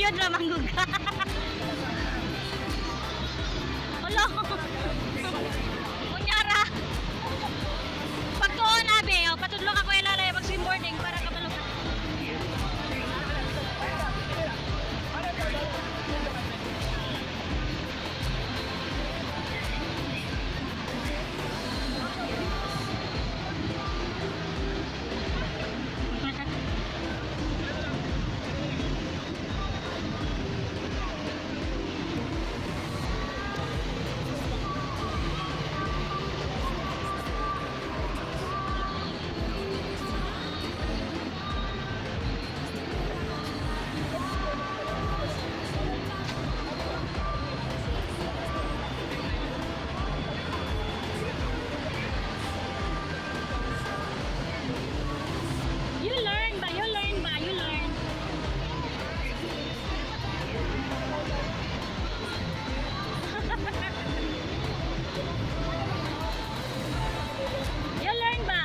Guyod ra manggug. Ulo. Kunyara. Pagtuon abe, oh, patudlo ka, Kuya Lalay, mag swimmboarding para kabalo ka. You learn ba? You learn ba? You learn. You learn ba?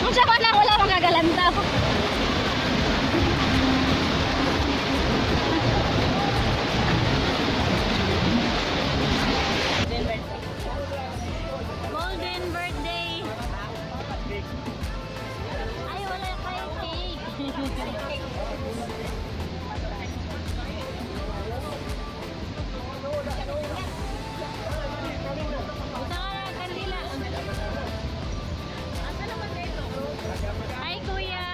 Unsa ba na wala mong gagalantaw? Golden birthday. Ay, wala kay cake. Buta ka ng kandila. Asa naman dito? Hi, Kuya.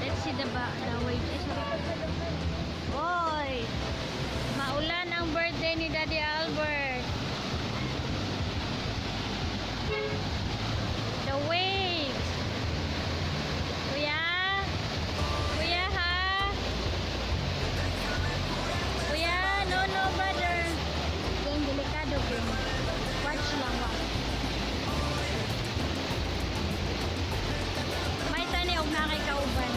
Let's see the wave. Ay, sorry. Oy! Maulan ang birthday ni Daddy Albert. The waves. Kuya? Kuya, ha? Kuya, no, brother. Gang, delikado, gang. Watch lang, watch. May tani og na kay kauban.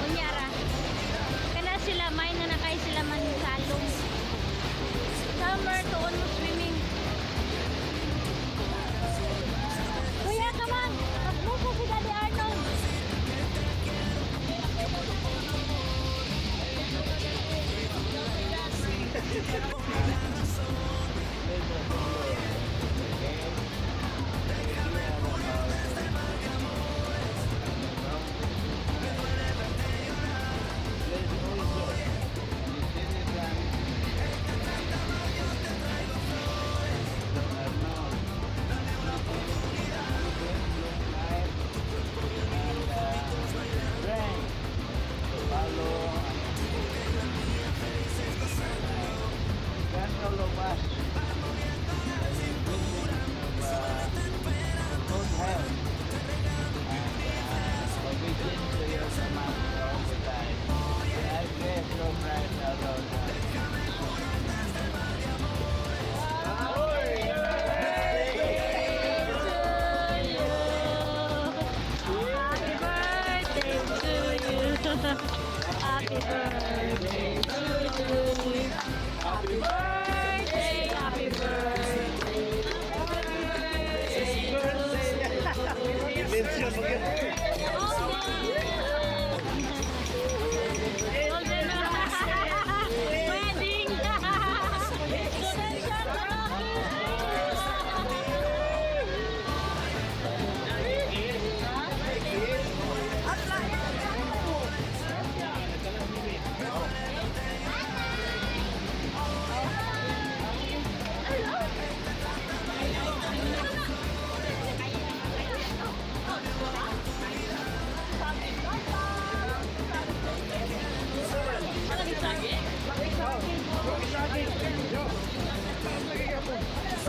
Kunyara. Kana sila may na nakay sila man salong. Summer tuon mo swimming. Kuya, come on. Magbuko si Daddy Arnold. Follow.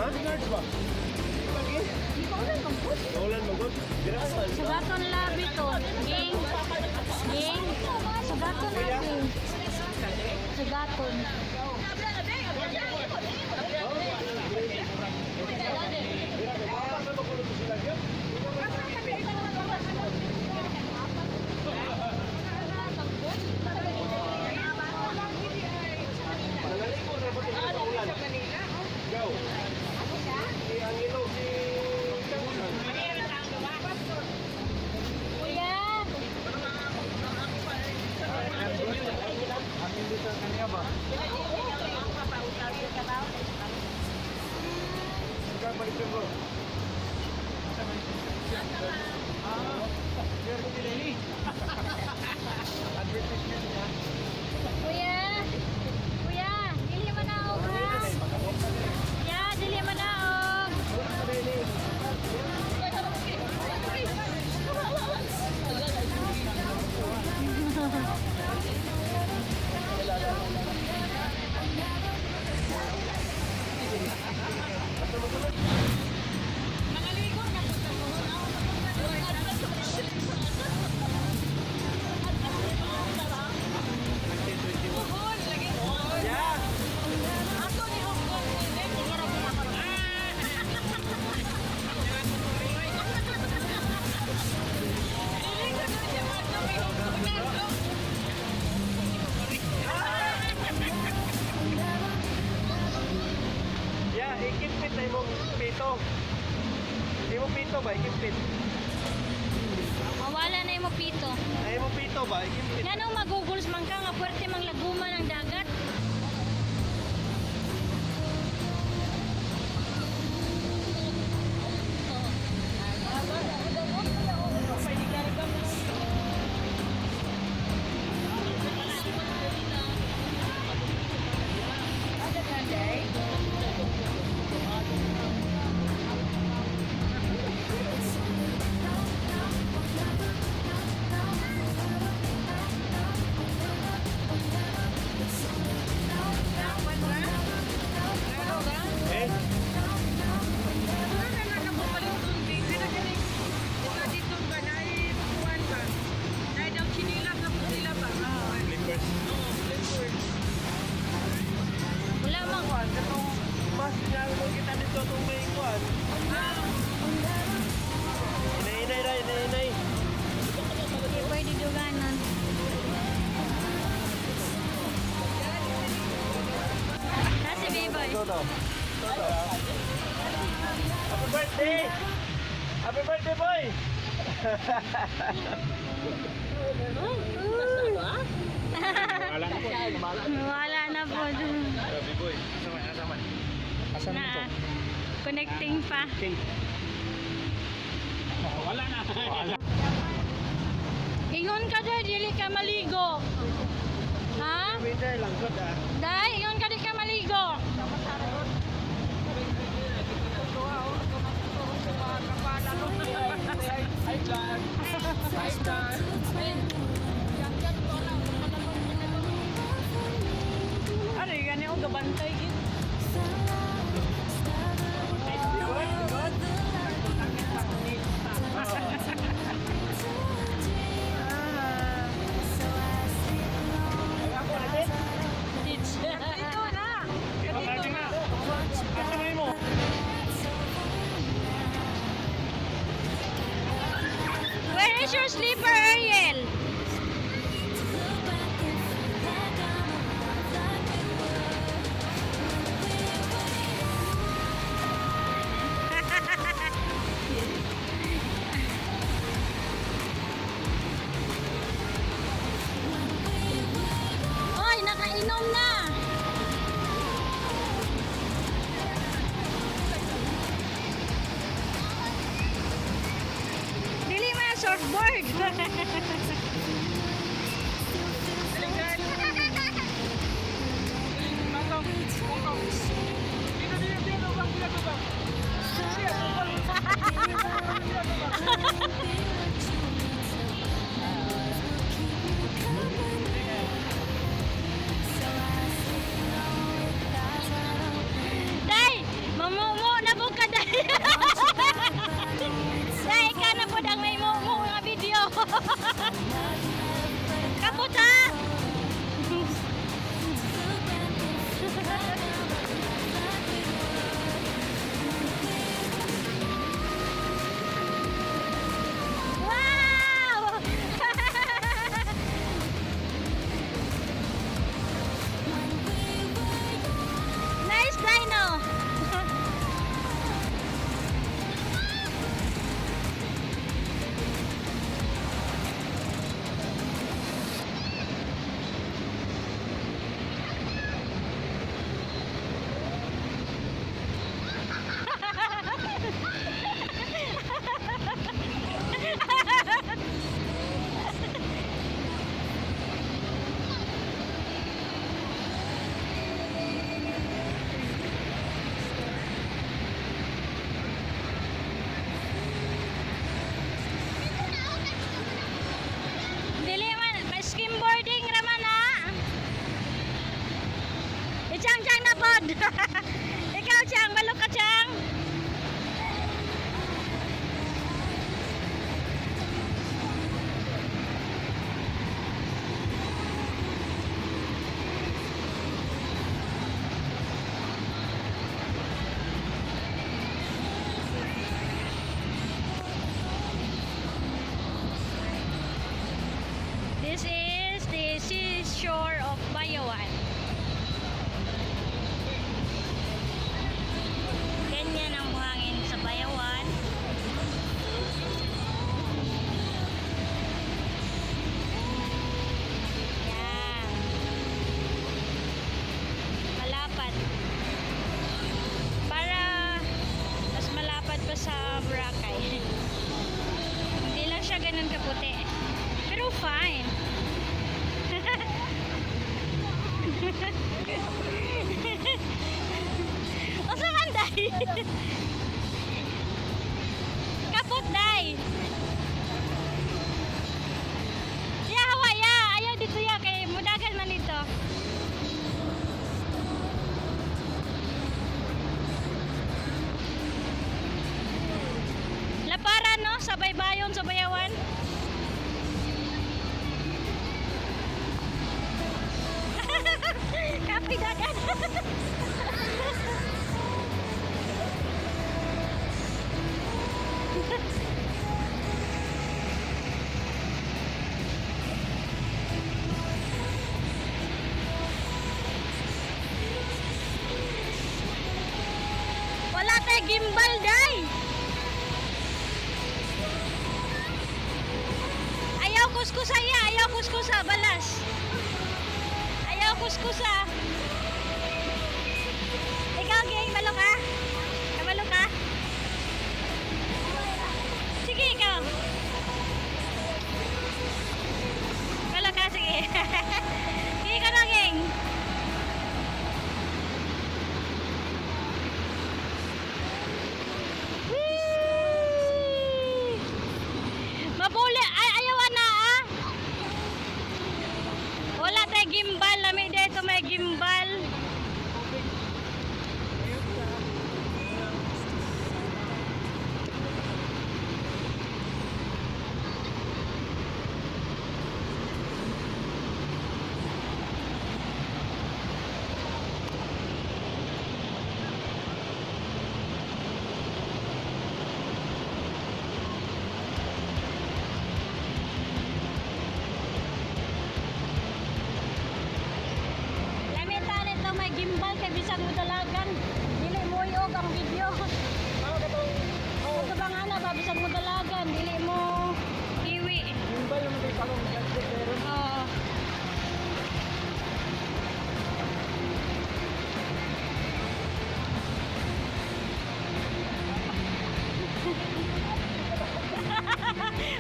Ha? Maulan magod. Sugaton labi to. Ging. Ging. Sugaton labi. Sugaton. Nangaligo sa pati sa ulan. Go. Si Angelo, si Changunan. Kuya. Ikaw, balik ko. Kuya. Kuya, dili manaog ha. Kuya, dili manaog. Yeah, ikimpit na imong pito. Imong pito ba? Ikimpit. Mawala na yung pito. Na imong pito ba? Ikimpit. Nganong maguguls man ka nga puwerte mang laguma ng dagat? Eh? Slippers. Wala mang Kuan, katong mas mo kita dito itong may kuan. Inay, inay, inay, inay, inay. Hindi pwede duganon. Nasi Biboy. Ito daw. Ito daw. Happy birthday! Happy birthday, boy! Wala na po. Happy boy. Asama, asama. Na, connecting pa. Wala na. Wala. Ingon ka dahil, dili ka maligo. Ha? Winter lang, good ah. Dahil, ingon ka di ka maligo. Ano, gani ako gabantay gid. Good, good. Dito na. Dito na. Asa na mo? Where is your sleeper, Ariel? Oy, nakainom na! Dili man surfboard. Day, mamumo. Chang Chang na pod. Ikaw, Chang, balok ka, Chang. This is the seashore of Bayawan. Ganyan ang buhangin sa Bayawan. Yan. Malapad. Para mas malapad pa sa Boracay. Hindi lang siya ganun kaputi. Pero fine. Asa man, day? Kapot, day. Ya, hawa, ya. Ayaw dito, ya. Kay mudagan man dito. Lapara, no? Sa baybayon, sa bayawan. Kapoy dagan. Wala tayo gimbal, day. Ayaw kuskusa ya, ayaw kuskusa, balas. Ayaw kuskusa. Ikaw, gay, malo ka? Kamalo ka? Sige, ikaw. Malo ka, sige. Sige ka na, gang. Whee! Mapuli, ay, ayaw na ah. Wala tayo gimbal, lami dito may gimbal. Lami ta nito may gimbal kay bisag mo dalagan. Dili mo iog ang video. Ito bang ana ba bisag mo dalagan, dili mo iwi. Gimbal naman tayo bagong gadget meron. Oo.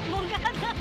Bungka na.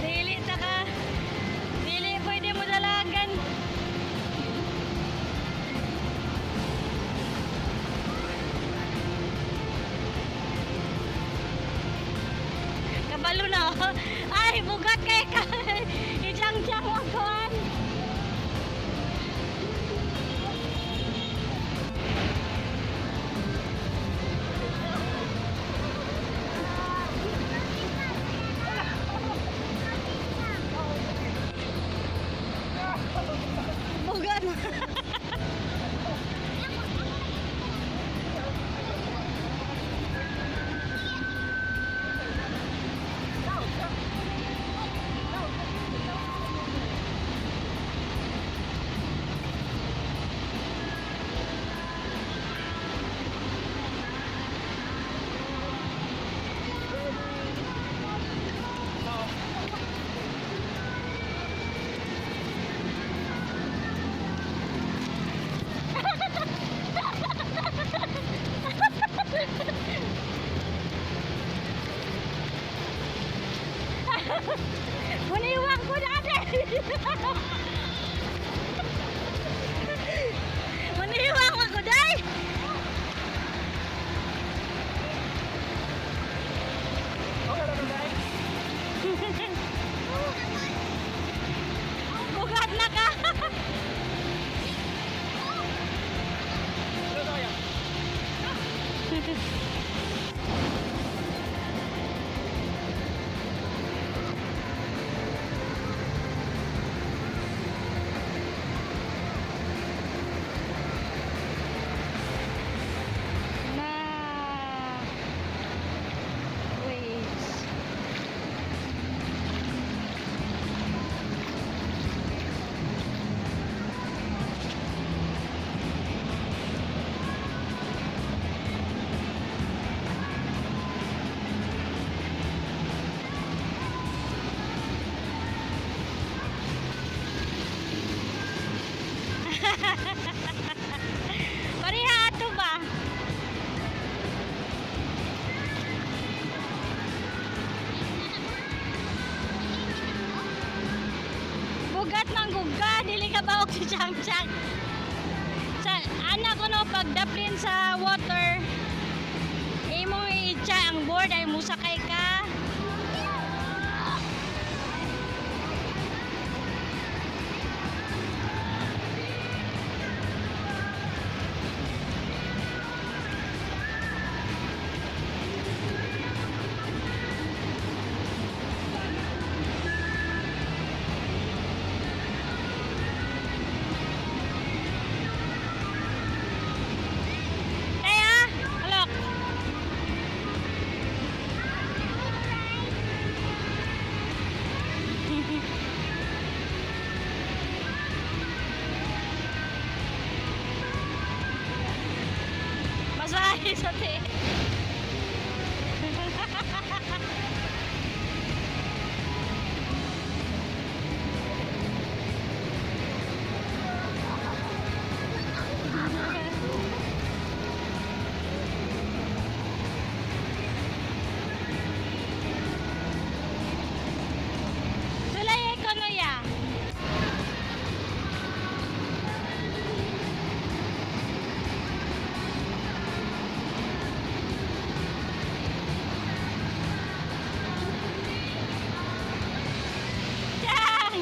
Dili ta ka. Dili pwede mo dalagan. Kabalo na oh. Ay, bugat kay ka. Ijang-jang mo kuan. Bugat na. Muniwang ko na ate. Muniwang ako day. Bugat na ka. Na waves. Pareha ato ba? Bugat man guga, dili ka ba og si Chang Chang. Sa ana ko no pagdaplin sa water, imong iitsa ang board ay musakay ka. Kaya, alok. Masahe sa te. Sulay ko no ya. Chang!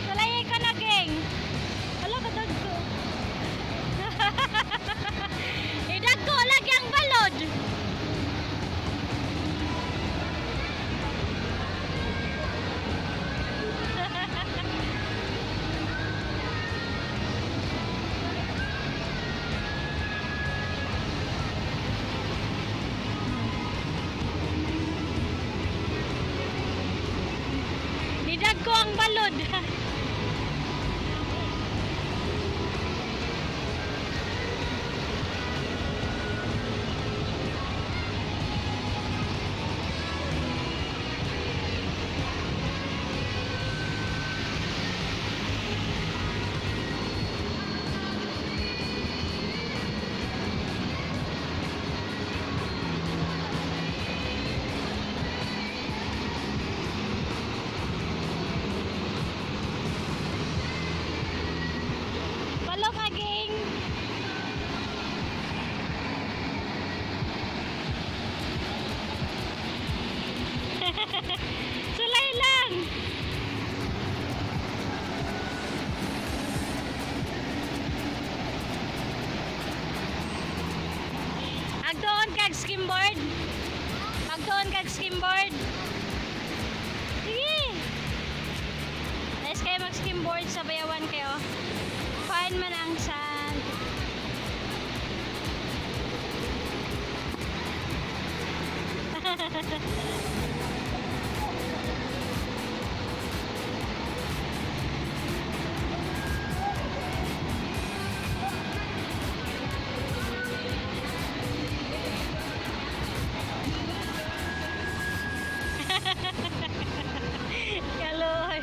Sulay ko na, geng. Hala ka dagko. Idagko lagi ang balod. Nidag ko ang balod. Palo ka, gang. Sulay lang. Agtuon kag skimboard. Agtuon kag skimboard. Sige. Nice kayo mag-skimboard sa Bayawan kayo. Fine man ang sand. Kaloy.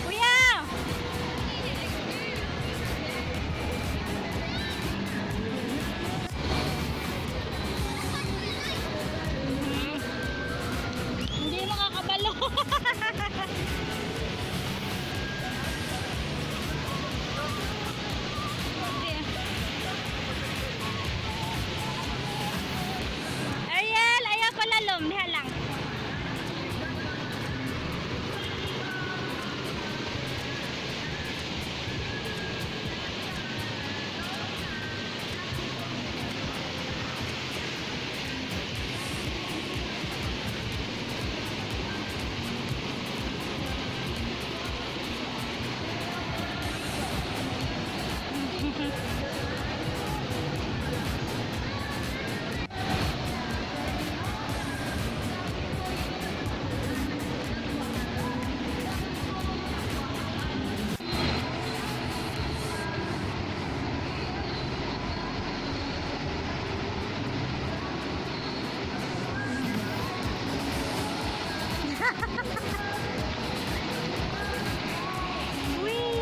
Kuya! Lalom, diha lang. Whee!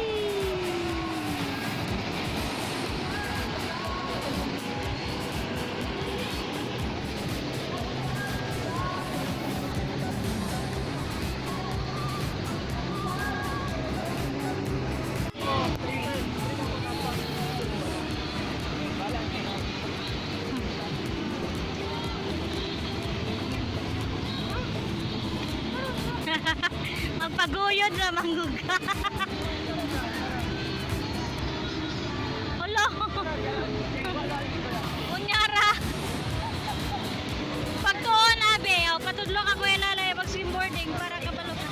Magpaguyod ra mangguga. Hala. Unyara. Pagtuon abe, oh, patudlo ka kuya lalay pag swimboarding para kabalo ka.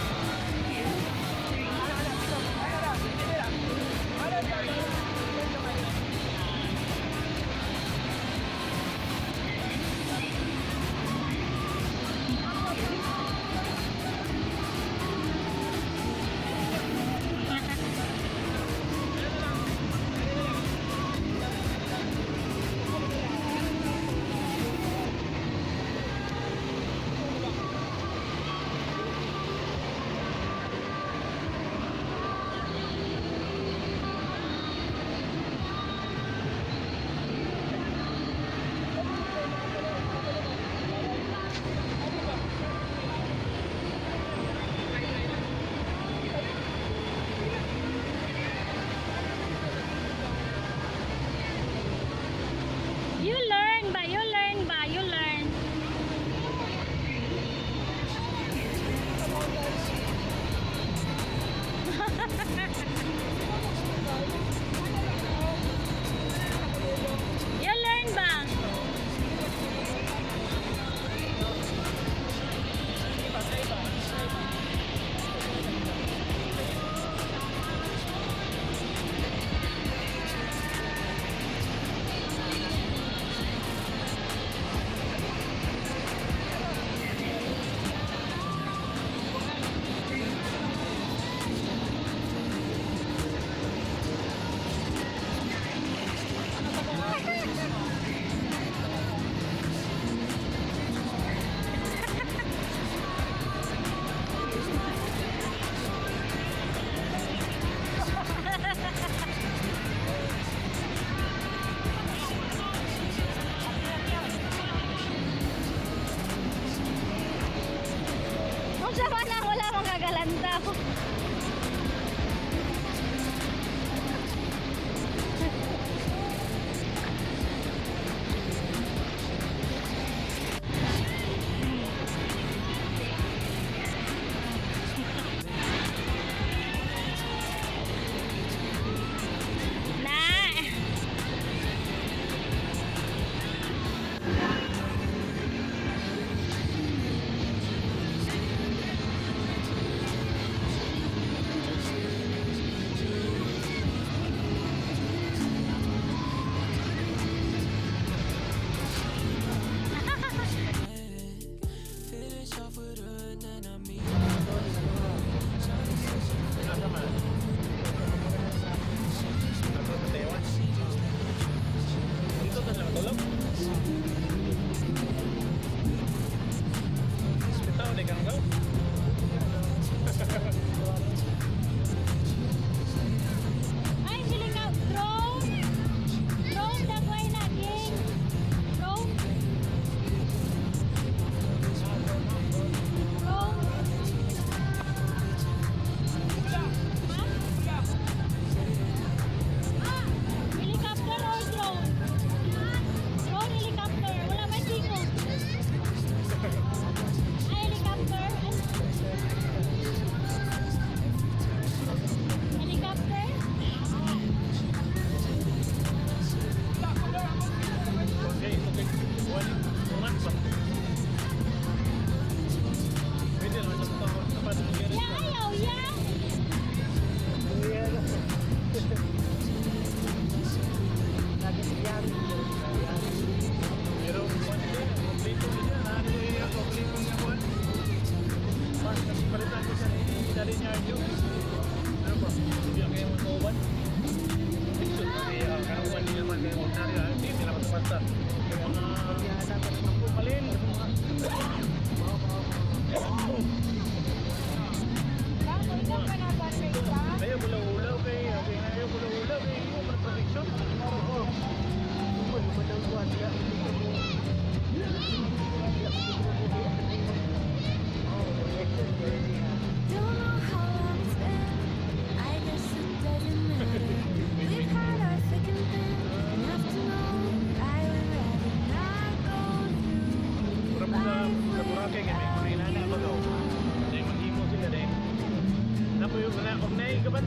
You learn ba? You learn ba? You learn. You learn ba? Unsa man lang wala mong kagalantaw. Na.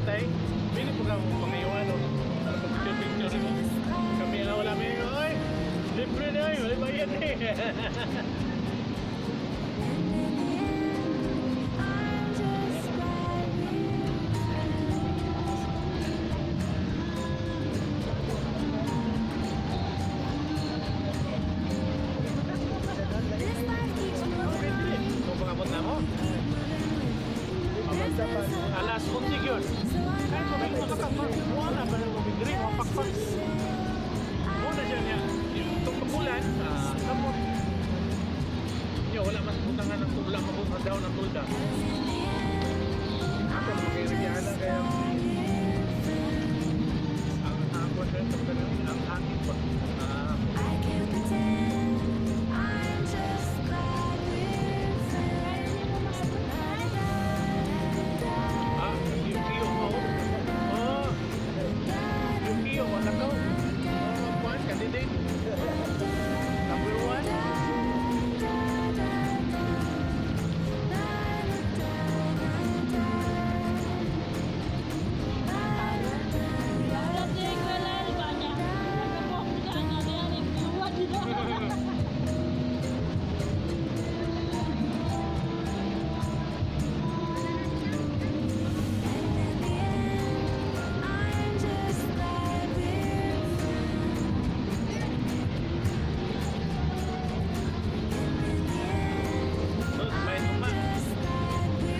Bantay. Pili po ka mong pangayuan o. Ano pag picture mo? Kami na wala may oy. Libre na oy, wala bayad eh. I'm just glad we're friends. This life keeps moving on. Kung pangabot na mo, There's been some alas 11 yun. so I Kahit mabig makakapag, wala pa rin mabig rin, mapakpak. Muna siya niya, yung tungkulan, tapos. Yo, wala mas butangan ng wala mabutang daw ng tulda. Ako, makirigyan lang kaya ang hapon siya, ang hangin pa. I can't pretend. I'm just glad we're friends. Yung kiyo mo. Yung kiyo, wala ka. One candidate. Number one. And in the end, I'm just glad we're friends. And in the end, So, may tuma. just glad we're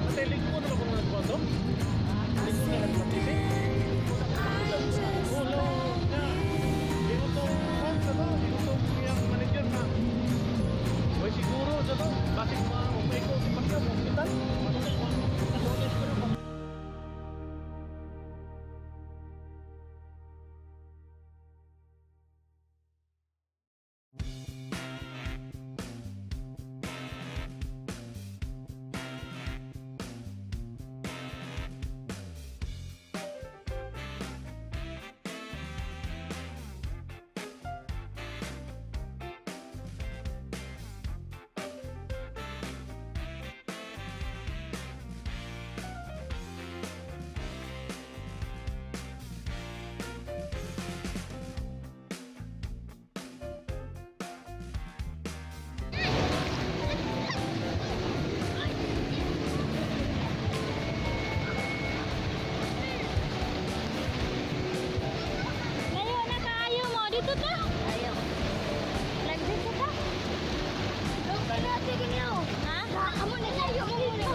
Ate, lingko na ba kung nagkwento? Lingko na nagkwento. I'm just Ulo na. Ingon tong kwan sa to. Ingon tong iyang manager na. Way siguro sa to. Basig mga umay ko si Pacquiao sa ospital. Layo na kaayo mo. Dito ta. Ayaw. Lag dito ta. Ha? Amo na layo dito.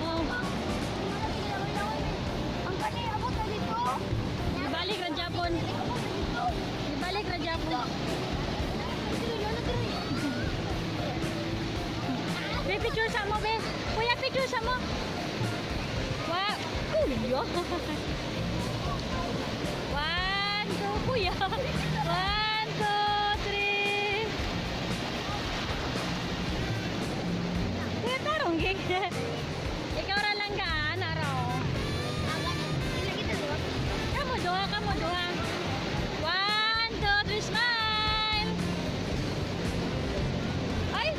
Oh. Ang kani abot na dito. Ibalik ra Japon. Ibalik ra Japon. Be, picture sa mo, be. Kuya, picture sa mo. Wa, kuya. One, two, kuya. One, two, three. Kuya, tarong gig. Ikaw ra lang ka, naraw. Kamu duha, kamu duha. One, two, three, smile. Ay!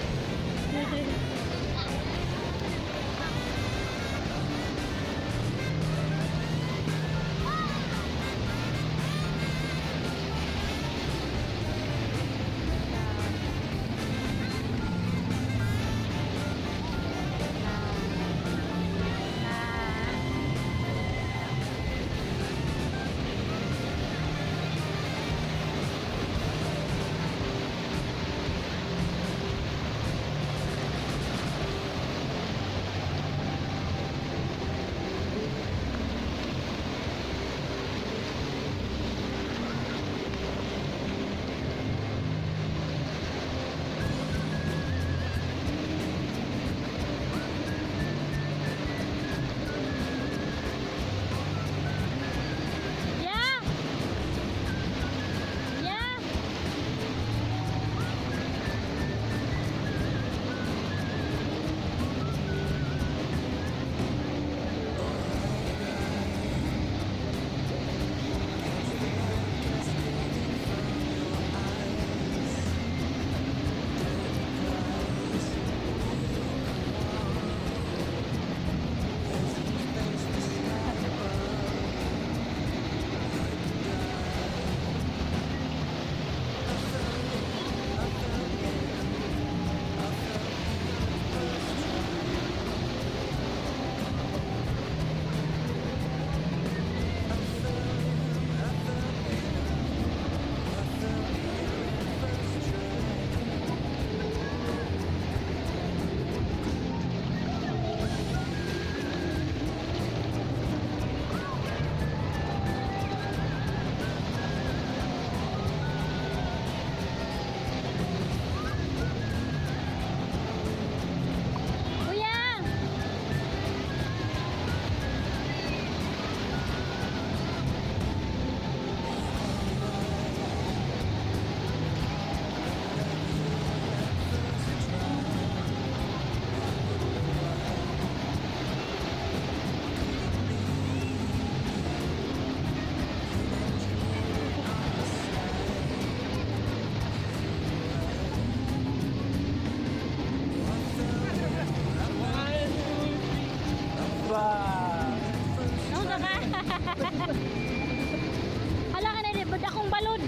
Dakong balod.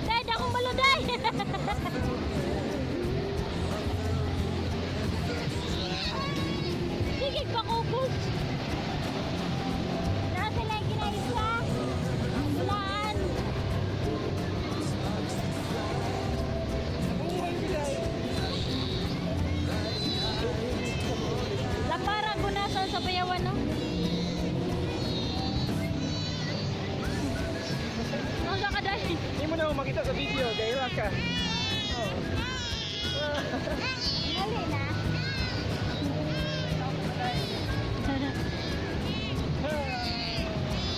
Day, dakong balod, day. Sige, pakupos. Nasa lang kinaisa. Dulaan. Lapara gunasan sa bayawan, no? Nasa ka dahil. Hindi mo na ako makita sa video, kaya ka. Dali na.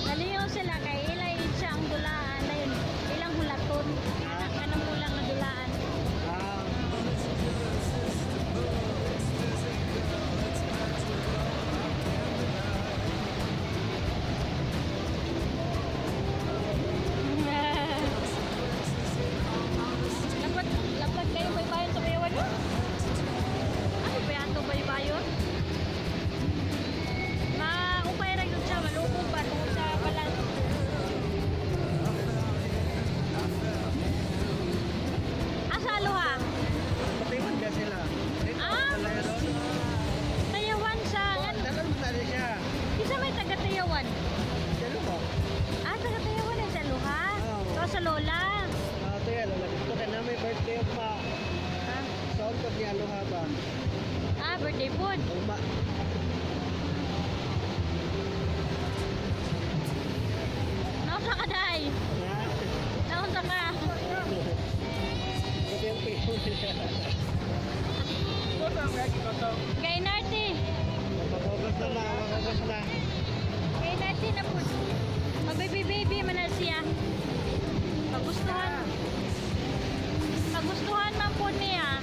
Naliyo sila kay ila siya ang dulaan na yun. Ilang hulaton. Anak ka ng pulang na dulaan. Lapat, lapat kayo baybayon sa bayawan. Ano ba yan ito baybayon? Maupay ra yun siya, malubog pa tungkol sa balat. Asa aloha? Patiman ka sila. Dito, Ah! sa Tayawan sa ano? Dalan mo tayo siya. Isa may taga Tayawan. Sino mo? Ah, taga Tayawan ay sa Aloha. Oo. So sa Lola. Ah, ito yan. Lola. Dito ka na may birthday pa. Ah, Sa untog ni Aloha ba? ah, birthday food. Uma. Naunsa ka day? Ha? Naunsa ka? Ito yung picture niya. Kay Narty. Makakogas na na. Makakogas na. Kay Narty na po. Mababy-baby man na siya. Pagustuhan. Pagustuhan man po niya.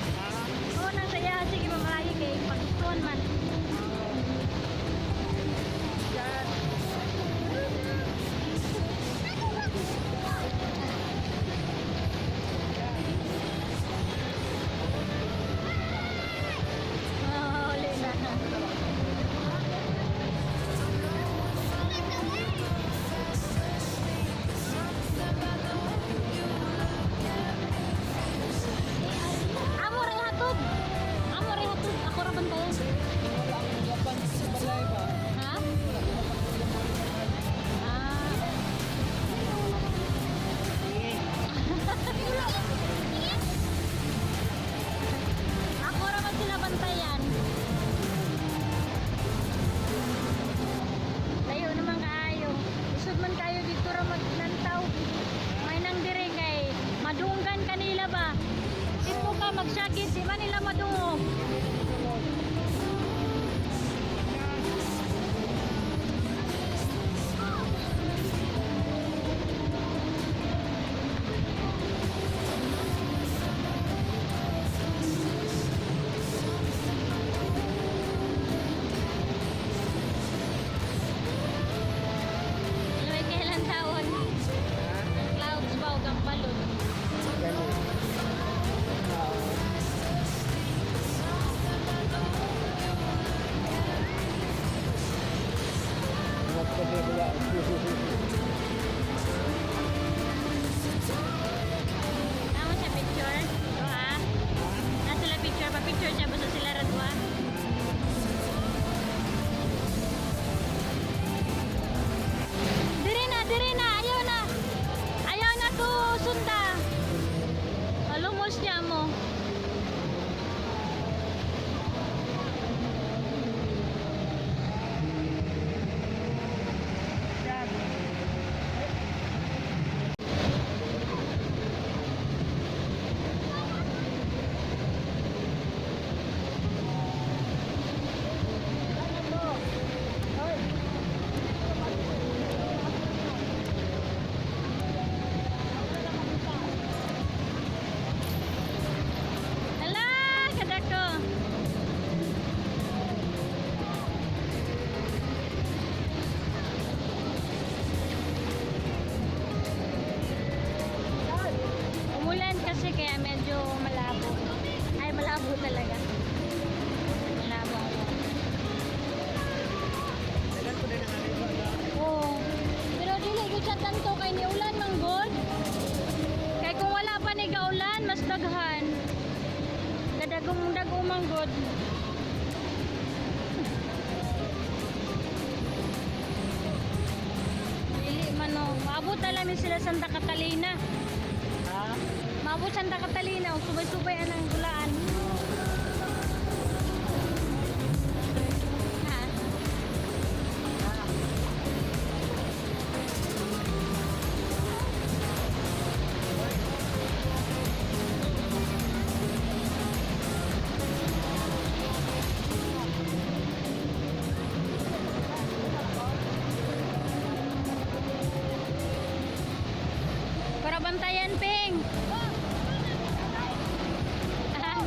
Oo, nang saya. Sige, mamarahi kay pagustuhan man. Oh, uli na. Amo ray hatod. Amo ray hatod. Ako ra bantayan. Ha? Ah. Ako ra man sila bantayan. Layo naman kaayo. Isod man kayo dito ra maglantaw. May nang dire kay madunggan kanila ba? Dito ka magsakit, di man nila madungog. Alam mo, kailan taon? Ang clouds ba o kang balon? Ganun. Tama sa picture? Duha? Nasa sila picture pa picture siya basta sila ra duha. Dire na, dire na, ayaw na. Ayaw na to sunda. Alumos niya mo. Hala, kadako. Umulan kasi kaya medyo malabo. Ay, malabo talaga. Malabo ako. Oo. Pero dili gyud siya tanto kay niulan man gud. Good. Dili man no. Maabot na lang ni sila Santa Catalina. Ha? Maabot Santa Catalina ug subay-subay anang dulaan. Ha? Para bantayan, Ping. Ah.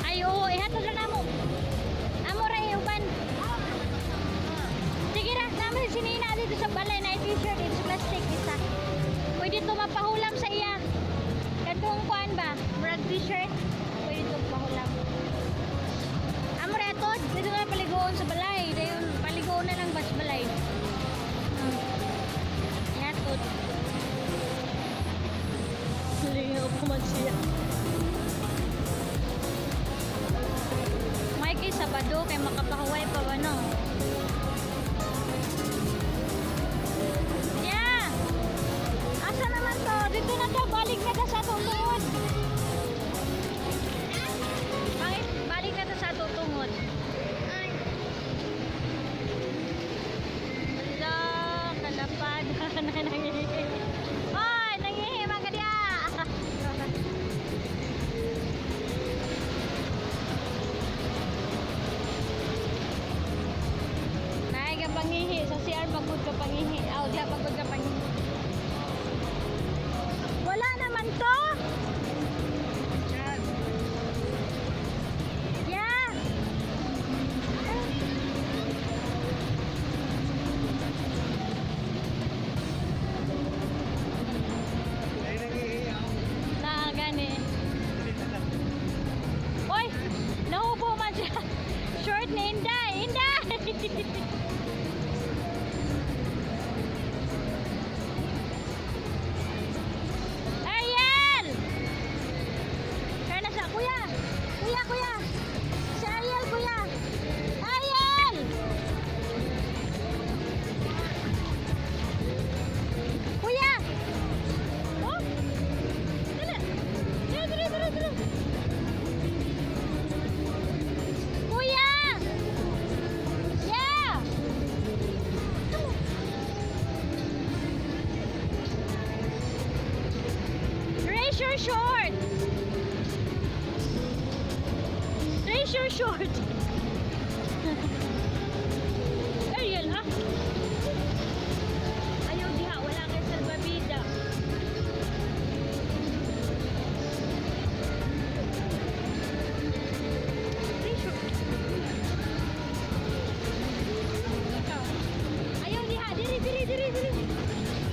Ay, oo, ihatod lang amo. Amo ra uban. Sige ra, naman si Nina dito sa balay na t-shirt, it's plastic isa. Pwede to mapahulam sa iya. Katong kuan ba? Murag t-shirt. Pwede to pahulam. Amo ra atod, dito na paligoon sa balay. Dayon paligoon na lang ba sa balay. Ihatod. Lingaw pa man siya. May kay Sabado kay makapahuway pa ba no? Yeah! Asa naman to? Dito na to, balik na ta sa atong tungod. Bakit? Balik na ta sa atong tungod. Wala, kalapad. Nangihi. Oy, nangihi mga kadya. Nay, ka pangihi. Sa CR, pagod ka pangihi. Aw, diha, pagod ka pangihi. Wala naman to. Yeah. Ay, nangihiyaw. Na, gani. Oy, nahubo man siya. Short ni Inday. Inday! Ariel! Kaya na siya. Kuya! Kuya, kuya! Si Ariel, kuya! Ariel! Kuya! Oh! Dali! Dali, dali, dali, dali! Kuya! Yeah! Raise your short! Raise your short! Ariel, ha? Ayaw diha, wala kay salbabida. Raise your. Ikaw. Ayaw diha, diri, diri, diri, diri.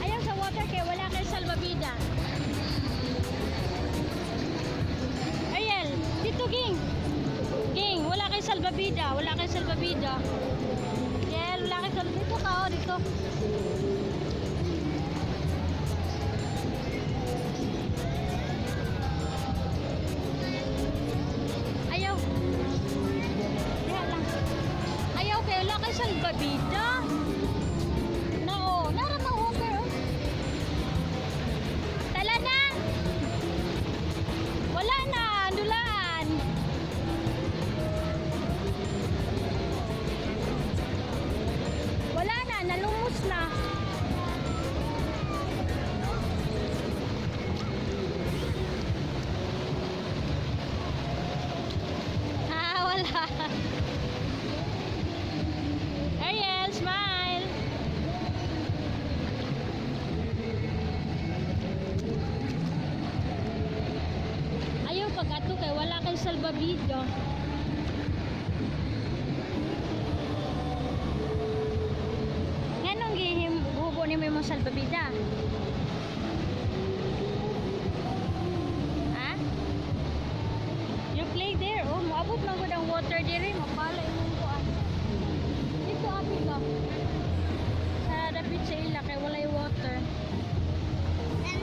Ayaw sa water kay wala kay salbabida. Ariel, dito ging. Ging, wala kay salbabida, wala kay salbabida. Ariel, wala kay salbabida. Dito ka, oh, dito. Ayaw. Diha lang. Ayaw kay wala kay salbabida. Nao, nara na water. Oh. Tala na. Wala na, andulaan. Wala na, nalumos na. Ah, wala. Ariel, smile. Ayaw pag ato kay wala kay salbabida. Nganong gihim hubo nimo imong salbabida? Ha? You play there. Oh, moabot man gud ang water diri, mapala imong kuan. Dito abi ka. Sa dapit sa ila kay walay water. And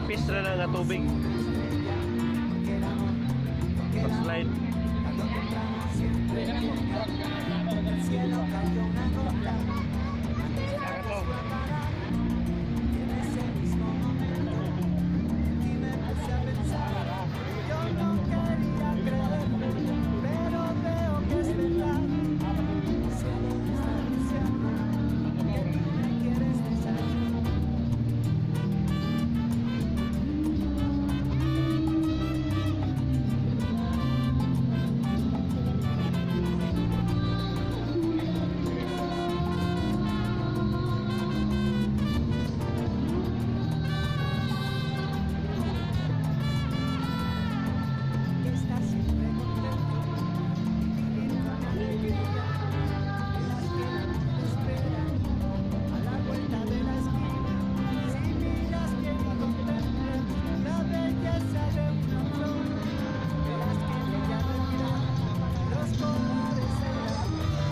Manipis na na nga tubig. Pag-slide. Pero veo que es verdad. Cielo me está diciendo que tú me quieres besar. Que estás siempre contento, viviendo en alegría. Las que te esperan a la vuelta de la esquina. Si miras bien y contemplas la belleza de una flor, verás que en ella refleja los colores de la luna.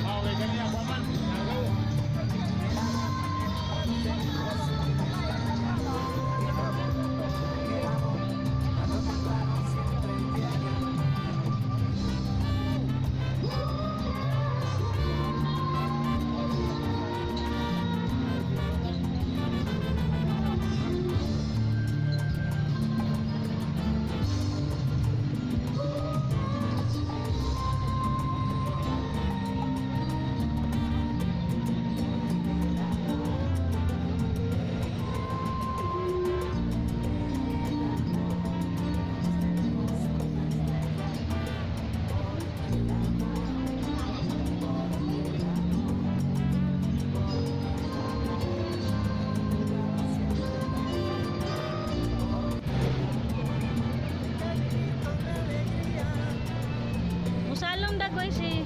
Okay, ganyan. Paman. Musalong dagoy si.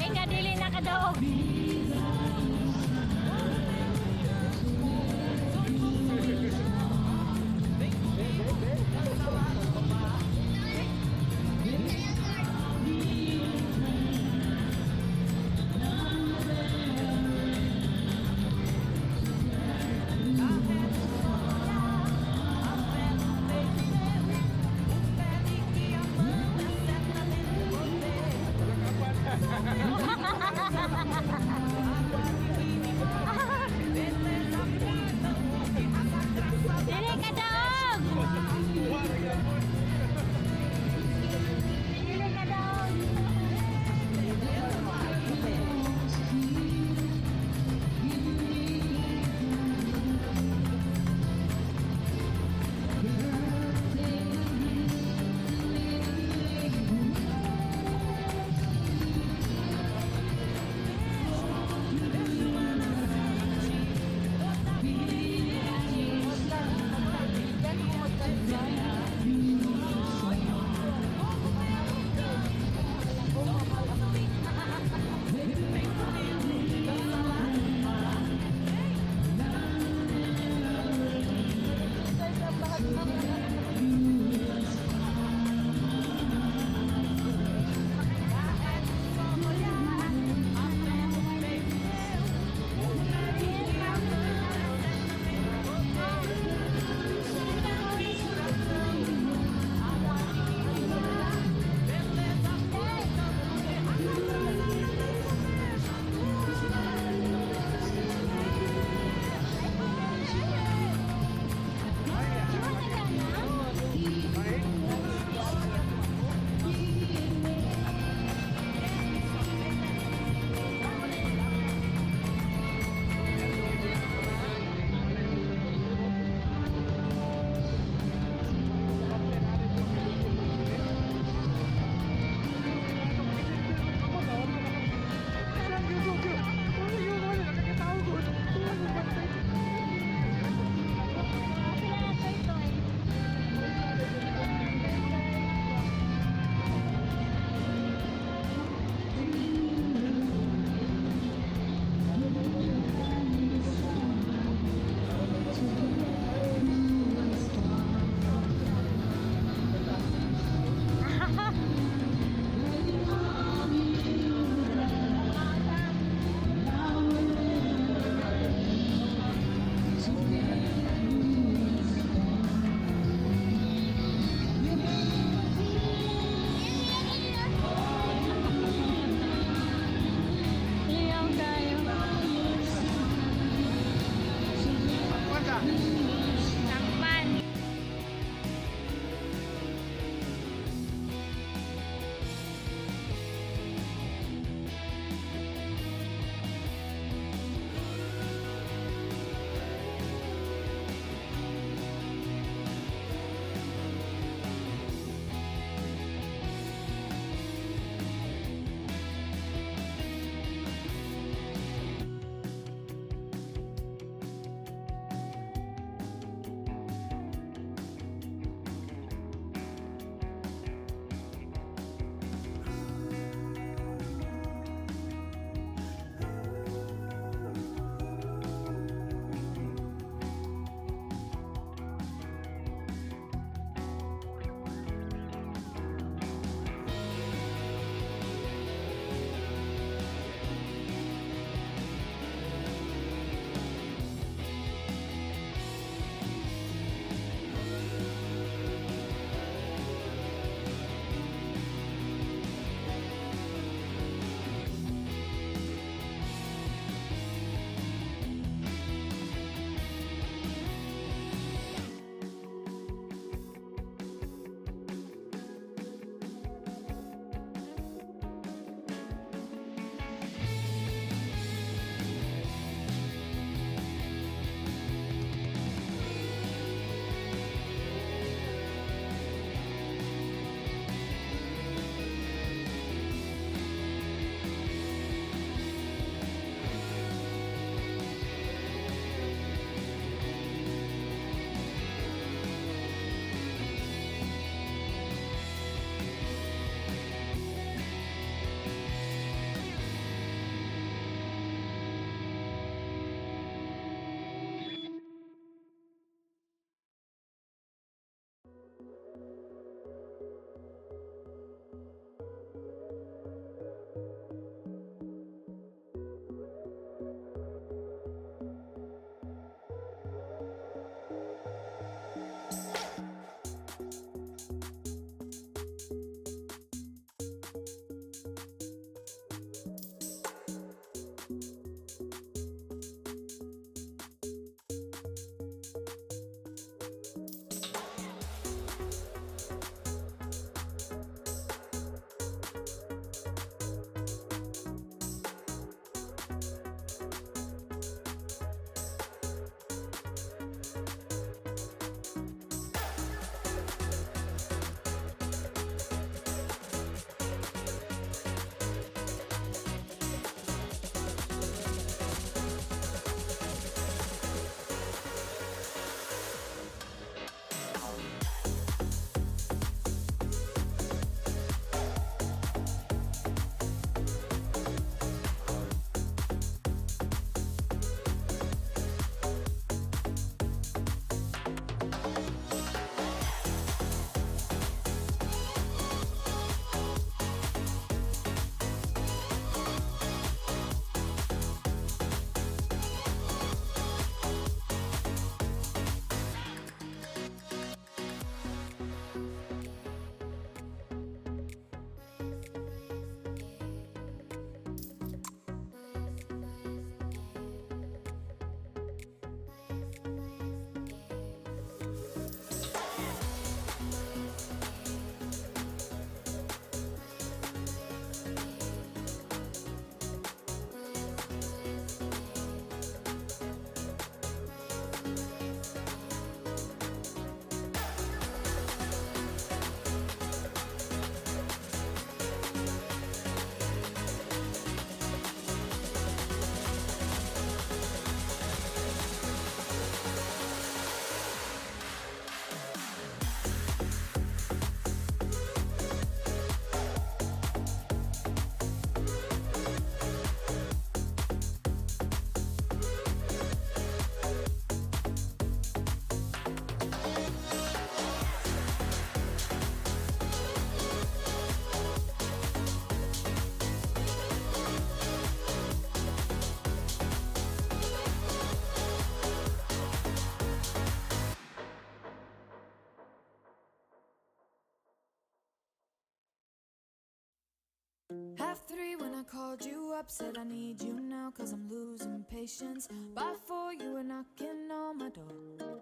Eh nga dili na kadaog. 3:30 when I called you up, said I need you now 'cause I'm losing patience. By 4 you were knocking on my door.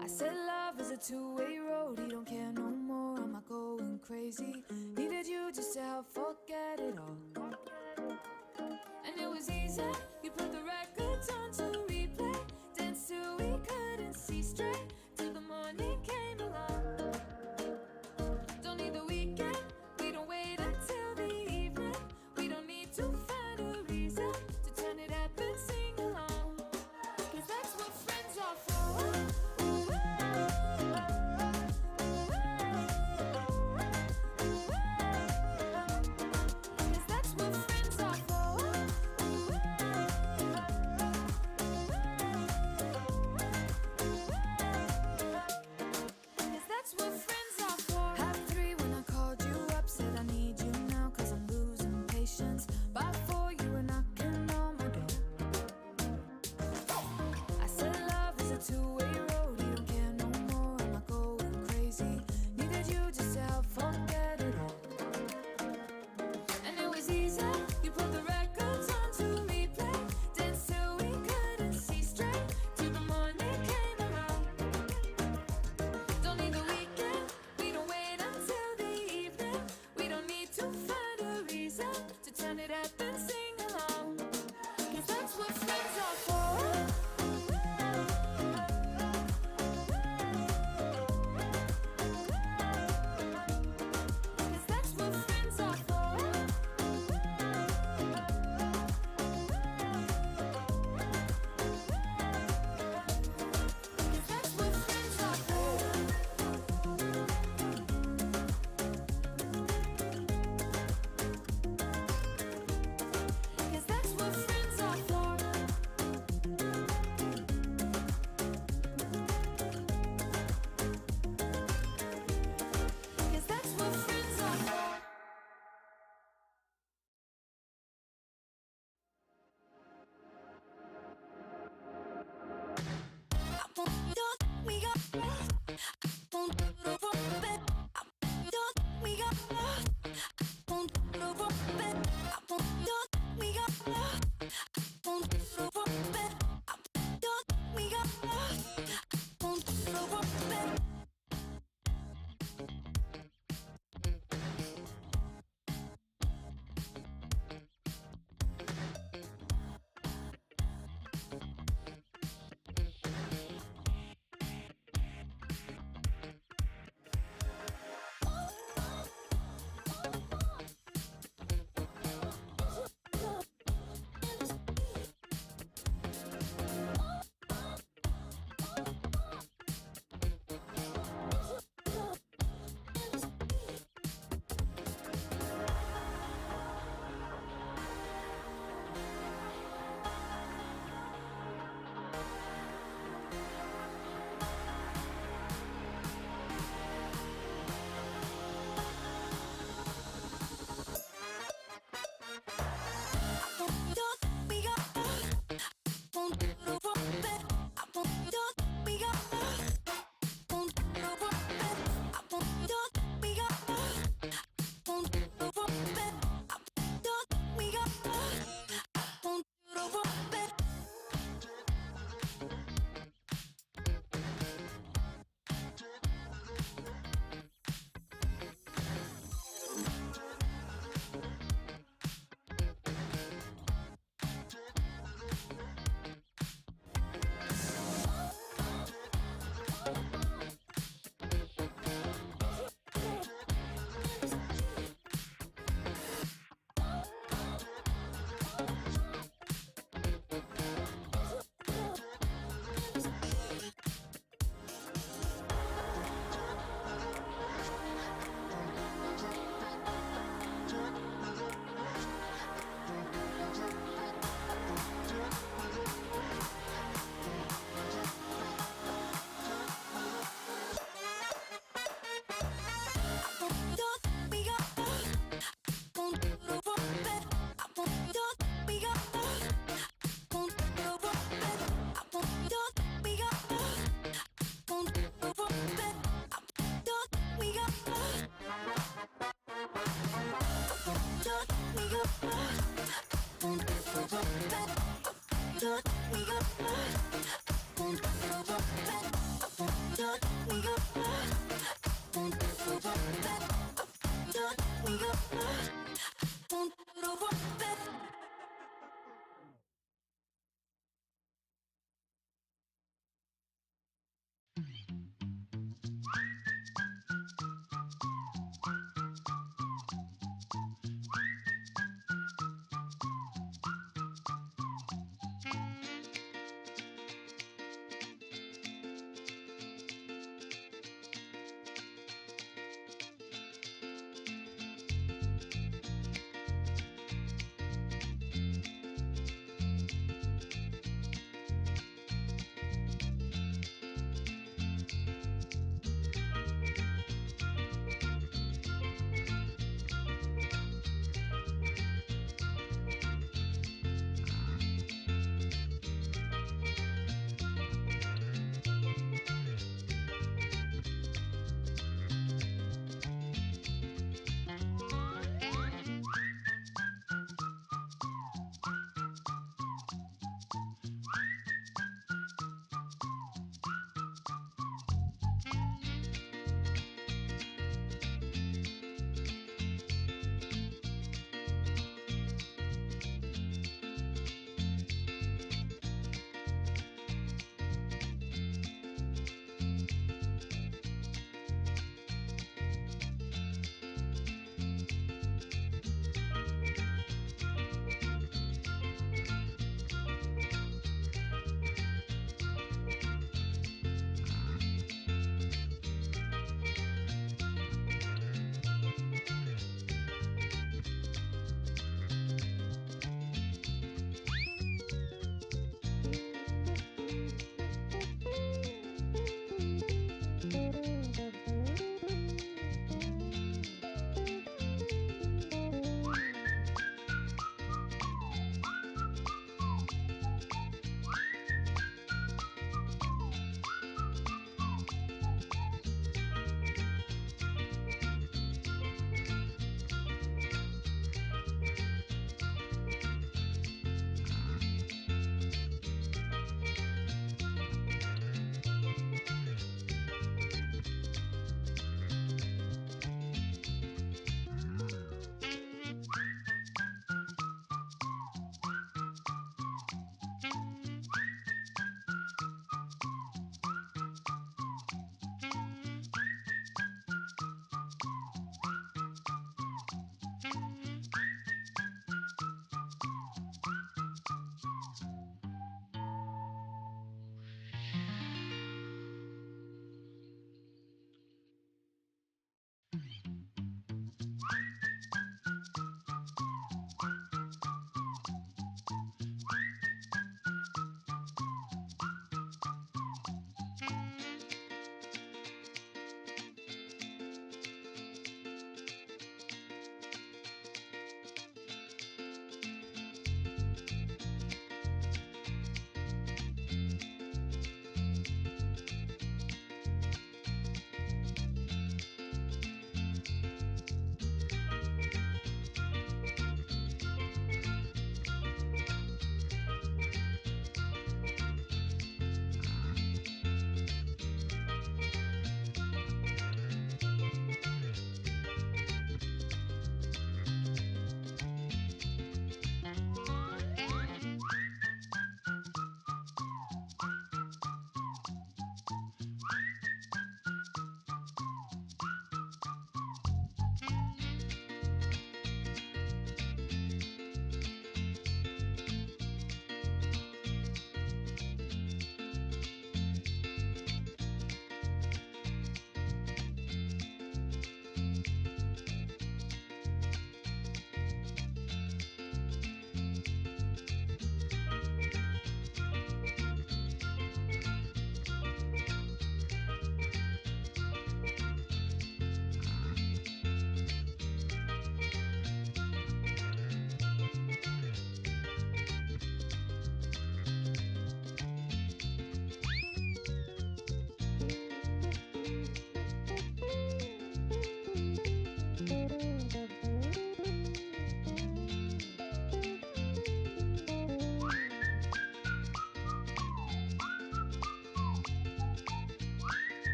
I said love is a two-way road. He don't care no more. I'm not going crazy. Needed you just to help forget it all. And it was easy. You put the records on to replay. Dance till we couldn't see straight. Till the morning came along. Don't need the weekend. We don't wait until the evening. We don't need to find a reason to turn it up and sing along. 'Cause that's what friends are for. 'Cause that's what friends are for.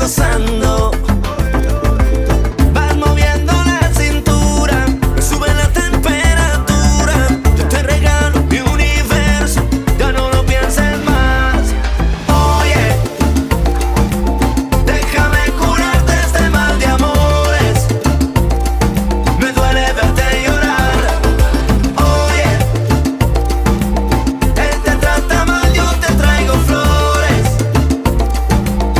Gozando. Vas moviendo la cintura, me sube la temperatura. Yo te regalo mi universo, ya no lo pienses más. Oye, déjame curarte este mal de amores. Me duele verte llorar. Oye, él te trata mal, yo te traigo flores.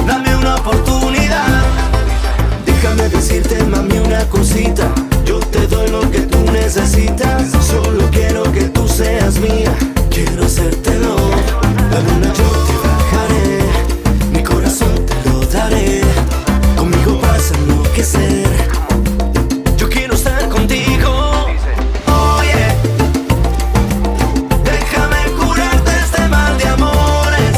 Dame una oportunidad. Déjame decirte, mami, una cosita. Yo te doy lo que tú necesitas. Solo quiero que tú seas mía. Quiero hacértelo. La luna yo te bajaré. Mi corazón te lo daré. Conmigo vas a enloquecer. Yo quiero estar contigo. Oye, déjame curarte este mal de amores.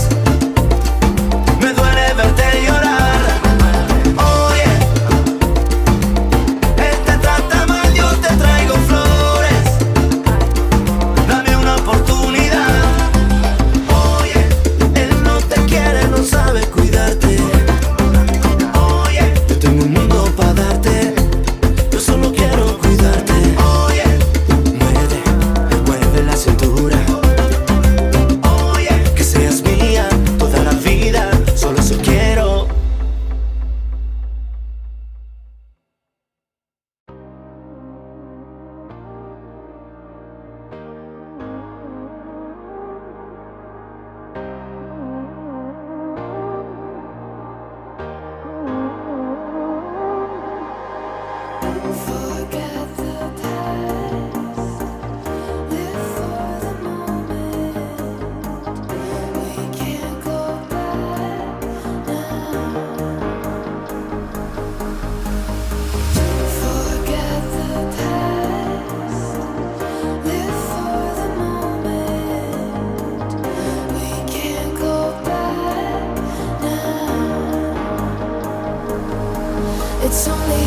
Me duele verte llorar. Oye, él te trata mal, yo te traigo flores. Dame una oportunidad. Oye, él no te quiere, no sabe cuidarte. Oye, yo tengo un mundo para darte. Yo solo quiero cuidarte. Oye, mueve, mueve la cintura. Oye, que seas mía toda la vida. Solo eso quiero. Forget the past, live for the moment. We can't go back now. Forget the past, live for the moment. We can't go back now. It's only